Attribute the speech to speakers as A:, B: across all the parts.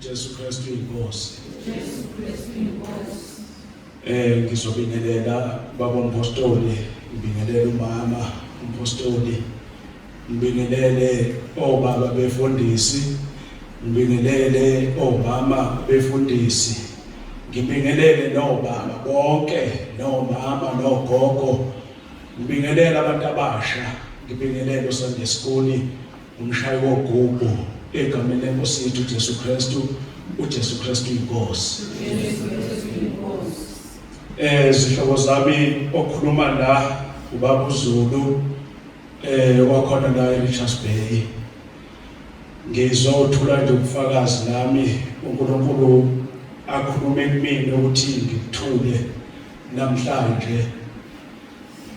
A: uJesu Kristu inkosi. Jesu Kristu inkosi. Eh ngizobingelela baba umpostoli, ngibingelela umama umpostoli, ngibingelele obaba befundisi, ngibingelele omama befundisi, ngibingelele nobaba bonke nomama nogogo, ngibingelele abantu abasha, ngibingelele uSunday school umshayi wogugu egameni lenkosi yethu uJesu Kristu uJesu Kristu inkosi eh zihlobo zami okhuluma la ubaba uZulu eh wakhona la eRichards Bay ngizothula nje ubufakazi nami uNkulunkulu akhulume kumina ukuthi ngikuthule namhlanje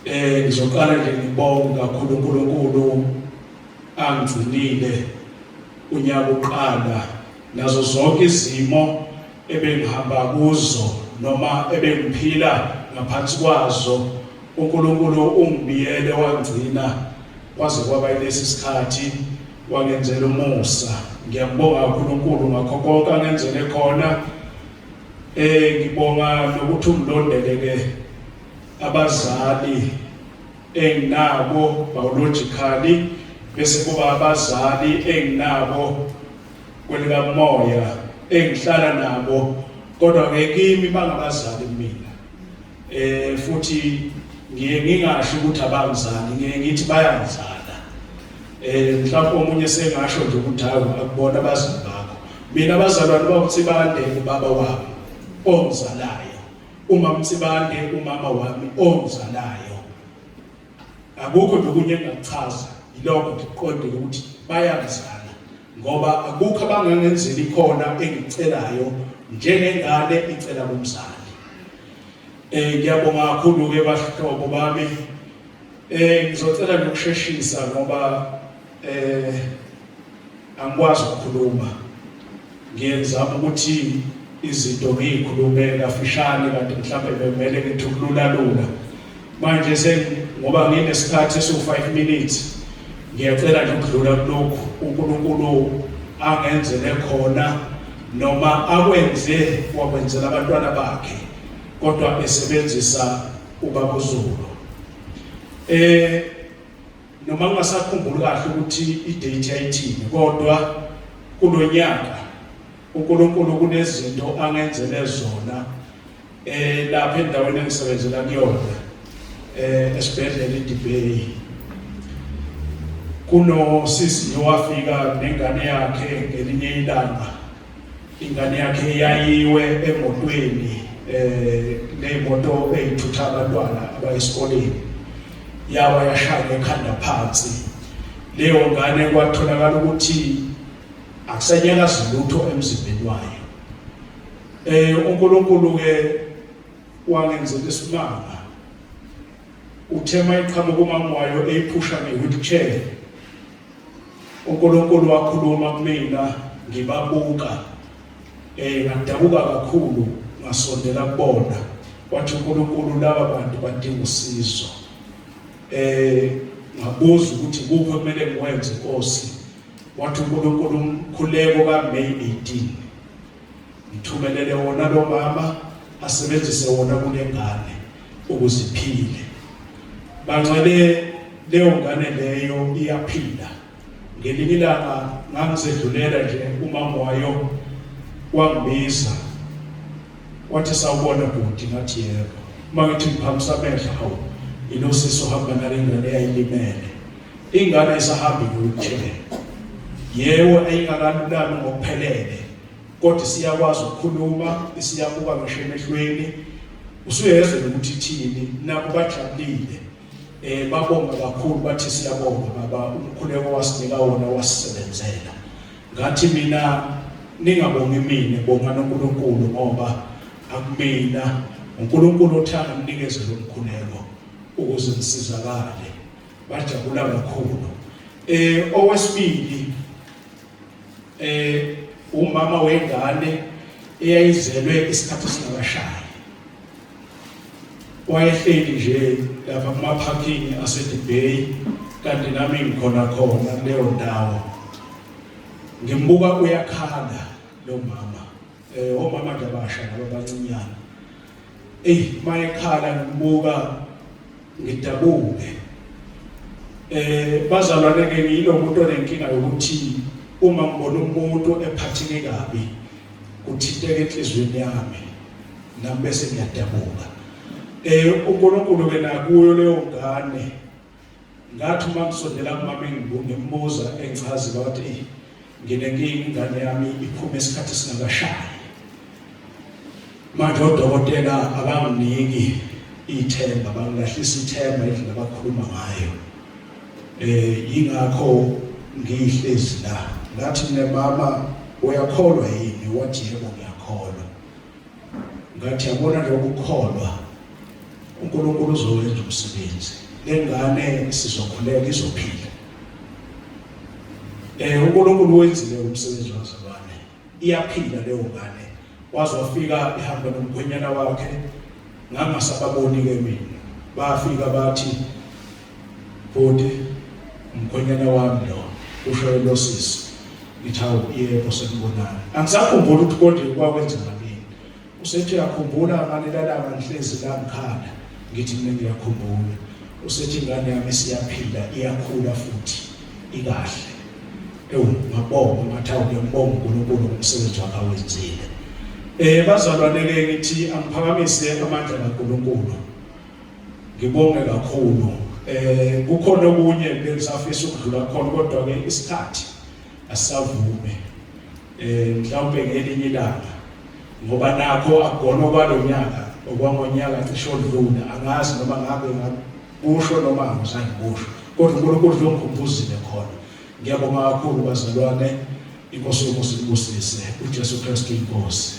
A: Eh ngizoqala nje ngibonge kakhulu uNkulunkulu angigcinile unyaka uqala nazo zonke izimo ebengihamba kuzo noma ebengiphila ngaphansi kwazo uNkulunkulu ungibiyele wangcina kwaze kwaba ilesi sikhathi wangenzela umusa ngiyambonga kakhulu uNkulunkulu ngakho konke angenzele khona eh ngibonga nokuthi ungilondele ke abazali enginabo biologically bese kuba abazali enginabo kwelikamoya engihlala nabo kodwa ke kimi bangabazali mina eh futhi ngiye ngingasho ukuthi abangizali ngiye ngithi bayangizala eh mhlawumbe omunye sengasho nje ukuthi hayi akubona abazali bakho mina abazalwane bakuthi bande ubaba wami ongizalayo uMamsibande umama wami ongizalayo akukho nje okunye engingakuchaza yilokho ngikuqondile ukuthi bayangizala ngoba akukho abangangenzeli khona engicelayo njengengane icela kumzali eh ngiyabonga kakhulu ke bahlobo bami eh ngizocela nje ukusheshisa ngoba eh angikwazi ukukhuluma ngiye ngizama ukuthi izinto ngiyikhulume kafishane kanti mhlawumbe bekumele ngithi ukulula lula manje sengoba nginesikhathi esiwu-5 minutes ngiyacela nje ukudlula kulokhu uNkulunkulu angenzele khona noma akwenze wakwenzela abantwana bakhe kodwa esebenzisa ubaba uZulu eh noma ngingasakhumbuli kahle ukuthi idate yayithini kodwa kulonyaka uNkulunkulu kunezinto angenzele zona eh lapha endaweni engisebenzela kuyona eh esibhedlela iDibay kunosisi owafika nengane yakhe ngelinye ilanga ingane yakhe yayiwe emotweni eh leyimoto eyithutha abantwana abayesikoleni yawa yashaya ekhanda phansi leyo ngane kwatholakala ukuthi akusanyakazi lutho emzimbeni wayo eh uNkulunkulu ke wangenzela isimanga uthe mayiqhamuka umama wayo eyiphusha nge-wheelchair uNkulunkulu wakhuluma kumina ngibabuka eh ngadabuka kakhulu ngasondela kubona wathi uNkulunkulu laba bantu badinga usizo eh ngabuza ukuthi kuphi kumele ngikwenze Nkosi wathi uNkulunkulu umkhuleko kaMay 18 ngithumelele wona lo mama asebenzise wona kulengane ukuze iphile bangcwele leyo ngane leyo iyaphila ngelinye ilanga ngangizedlulela nje umama wayo wangibiza wathi sawubona bhuti ngathi yebo uma ngithi ngiphamisa amehlo hawu ilosisi ohamba nale ngane eyayilimele ingane isahambi nge-wheelchair. Yebo, ayingakalulami ngokuphelele, kodwa siyakwazi ukukhuluma, isiyabuka ngisho emehlweni, usuyezwa ukuthi ithini, nabo bajabulile. Babonga kakhulu, bathi siyabonga baba, umkhuleko wasinika wona wasisebenzela. Ngathi mina ningabongi mina, bonga noNkulunkulu, ngoba akumina, uNkulunkulu othanda mnikeze lo mkhuleko ukuze nisizakale. Bajabula kakhulu. Owesibili, umama wengane eyayizelwe isikhathi singakashayi, wayehleli nje lapha kuma-parking aseDubai, kanti nami ngikhona khona kuleyo ndawo. Ngimbuka uyakhala lo mama, omama nje abasha laba abancinyane. Eyi, mayekhala ngimbuka ngidabuke. Bazalwane ke, ngiyilo muntu onenkinga yokuthi uma ngibona umuntu ephatheke kabi kuthinteka enhliziyweni yami, nami bese ngiyadabuka. UNkulunkulu ke nakuyo leyo ngane, ngathi uma ngisondela kumama ngimbuza engichazela, wathi eyi, nginenkinga, ingane yami iphume isikhathi singakashayi, manje odokotela abanginiki ithemba, bangilahlisa ithemba indlela abakhuluma ngayo, yingakho ngihlezi la. Ngathi mina, mama, uyakholwa yini? Wathi yebo, ngiyakholwa. Ngathi yabona nje, ukukholwa uNkulunkulu uzowenza umsebenzi, lengane sizokhuleka, izophila. UNkulunkulu wenzile umsebenzi wazalwane, iyaphila leyo ngane. Waze wafika ehamba nomkhwenyana wakhe, ngangasababoni ke mina. Bafika bathi, bhuti, umkhwenyana wami lo, usho lo sisi. Ngithi hawu, yebo, senibonani. Angisakhumbuli ukuthi kodwa kwakwenzeka nini. Usethi uyakhumbula ngalelalanga ngihlezi la ngikhala? Ngithi mina ngiyakhumbula. Usethi ingane yami siyaphila, iyakhula futhi ikahle. Ewu, ngabonga, ngathi awu, ngiyambonga uNkulunkulu ngomsebenzi wakhe awenzile. Bazalwane ke, ngithi angiphakamise amandla kaNkulunkulu, ngibonge kakhulu. Kukhona okunye bengisafisa ukudlula khona, kodwa ke isikhathi asavume. Mhlawumbe ngelinye ilanga, ngoba nakho akugona kwalonyaka, okwangonyaka cishe odlula, angazi noma ngabe ngakusho noma angizange ngikusho, kodwa uNkulunkulu uyongikhumbuzile khona. Ngiyabonga kakhulu bazalwane, inkosi yomusa ibusise. UJesu Kristu inkosi.